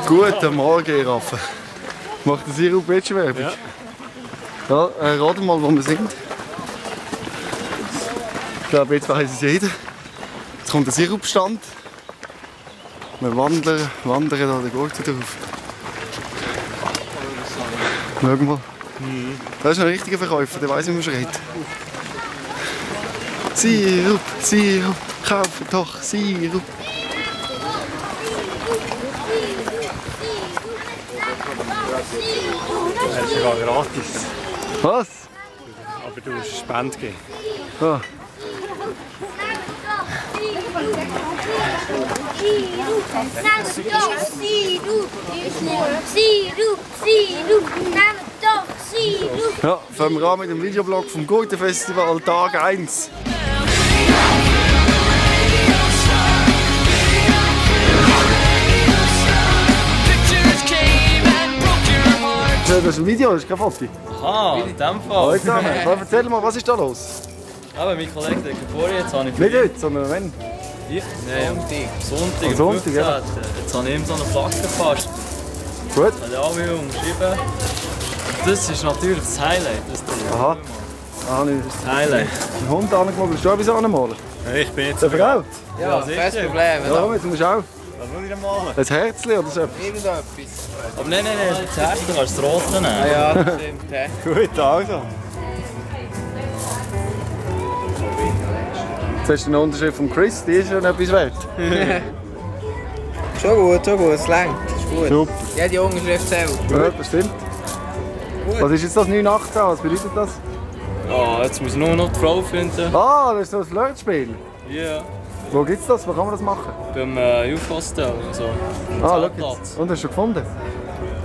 Guten Morgen, Giraffe. Macht der Sirup jetzt schon Werbung? Ja, rat mal, wo wir sind. Ich glaube, jetzt weiss es jeder. Jetzt kommt der Sirupstand. Wir wandern da den Gurten drauf. Schau mal. Das ist ein richtiger Verkäufer, der weiss, wie man schreit. Sirup, Sirup, kaufe doch Sirup. Das ist sogar gratis. Was? Aber du musst Spende geben. Ah. Ja, fangen wir an mit dem Videoblog vom Gurtenfestival Tag 1. Das ist ein Video, das ist kein Foto. Ah, in dem Fall. Hallo zusammen. Erzähl mal, was ist da los? Aber mein Kollege hat Geburtstag, jetzt habe ich Nicht heute, sondern wenn? Ja, nein, Sonntag. Am Sonntag, ja. Jetzt habe ich ihm so eine Flagge gefasst. Gut. Hat er alle umgeschrieben. Das ist natürlich das Highlight. Das Aha. Das Highlight. Ein Hund angemalt, willst du auch etwas anmalen? Ich bin jetzt... Darf ich auch? Ja, kein Problem. Ja, jetzt musst du auch. Was muss ich denn malen? Ein Herzchen oder so. Irgendetwas. Aber nein, das Herz, du kannst das Rote nehmen. Ah ja, das stimmt. Hä? Gut, also. Jetzt hast du eine Unterschrift von Chris, die ist schon etwas wert. Schon gut, es längt. Ist gut. Super. Jede Unterschrift zählt. Ja, das stimmt. Was ist jetzt das 918? Was bedeutet das? Ah, jetzt muss ich nur noch die Frau finden. Ah, das ist so ein Flirtspiel. Ja. Wo gibt's das? Wo kann man das machen? Beim Youth Hostel und so. Ah, schau jetzt. Und hast du schon gefunden?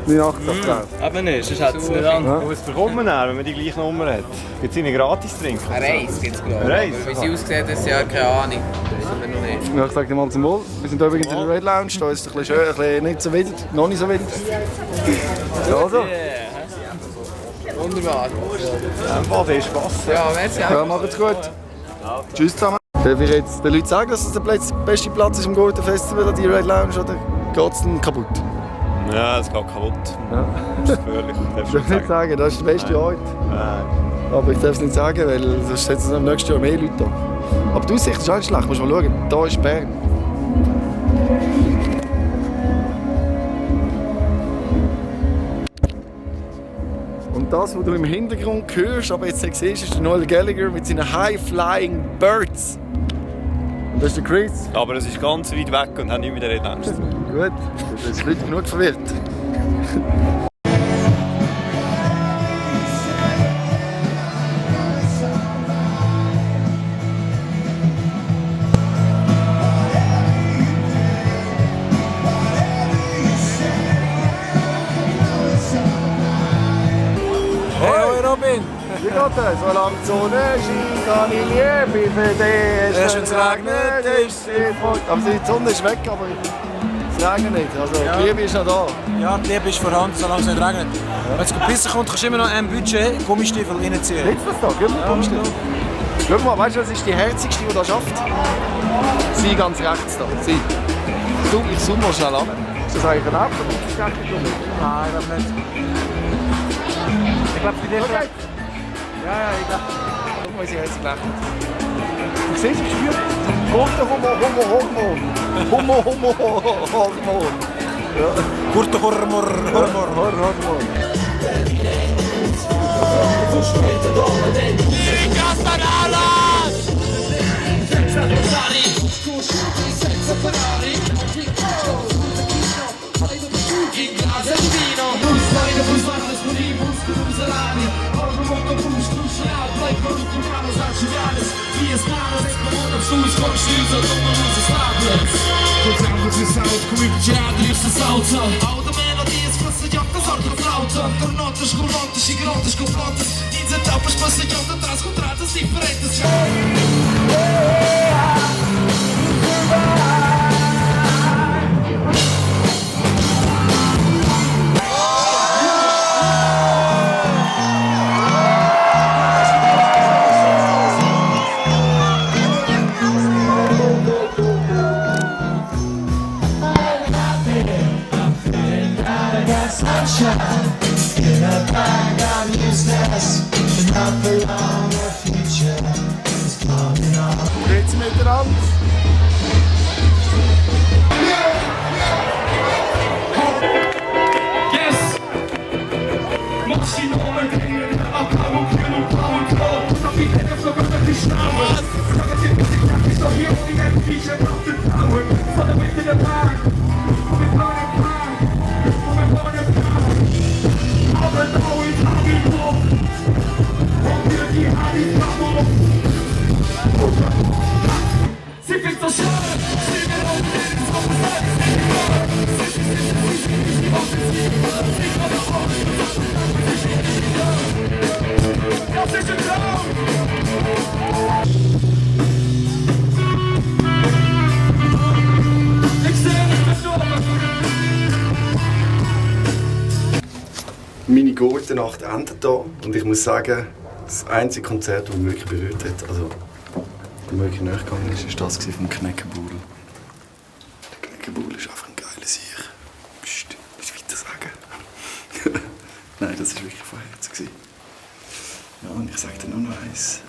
918 drauf. Eben nicht, sonst hätte es nicht an. Ja. Was bekommt man dann, wenn man die gleiche Nummer hat? Gibt es einen gratis trinken? Eine Reis gibt es, glaube ich. Eine Reis? Aber wie sie aussieht, ist ja keine Ahnung. Wissen wir noch nicht. Ja, ich sag dir mal zum Wohl. Wir sind hier übrigens in der Red Lounge. Da ist es ein bisschen schön, ein bisschen nicht so wild. Noch nicht so wild. Also. Wunderbar. Einfach, der ist Spass. Ja, merci. Ja, macht's gut. Tschüss zusammen. Darf ich jetzt den Leuten sagen, dass es der beste Platz ist im Gurtenfestival, die Red Lounge, oder geht es dann kaputt? Ja, es geht kaputt. Ja. Das ist gefährlich. Ich darf nicht sagen, das ist der beste Ort. Nein. Aber ich darf es nicht sagen, weil sonst setzen es im nächsten Jahr mehr Leute da. Aber die Aussicht ist auch nicht schlecht, musst mal schauen. Da ist Bern. Und das, was du im Hintergrund hörst, aber jetzt siehst, ist der Noel Gallagher mit seinen High-Flying Birds. Und das ist der Chris. Aber es ist ganz weit weg und hat nichts mit der Rede zu tun. Gut, das ist Leute genug verwirrt. Hey Robin! Wie geht das? Solange die Sonne scheint, kann ich Liebe für dich. Erst wenn es regnet, ist sie fort. Aber die Sonne ist weg, aber es regnet nicht. Also die Liebe ist noch da. Ja, die Liebe ist vorhanden, solange es nicht regnet. Wenn es besser kommt, kannst du immer noch ein Budget Gummistiefel reinziehen. Nicht das da, gib mir Kommstiefel. Schau mal, weißt du, was ist die herzigste, die das schafft? Sie ganz rechts da. Sie. Du, ich zoome mal schnell an. Ist das eigentlich ein Auto? Das ist gar nicht so. Nein, ich glaube nicht. Ich glaube, bei dir vielleicht. Ja, ich glaube. Guck mal, wie sie herzig lächelt. Du siehst, ich spüre. Gurte Hormon. Hormon. Ja. Gurte Hormor. Hormon. Geht's miteinander? Meine Gurtennacht endet hier und ich muss sagen, das einzige Konzert, das mich wirklich berührt hat, also das wirklich nachgegangen ist, war das vom Kneckebuhl. Der Kneckebuhl ist einfach ein geiler Sieg. Psst, nicht weiter sagen. Nein, das war wirklich von Herzen. Ja, und ich sage dir nur noch eins.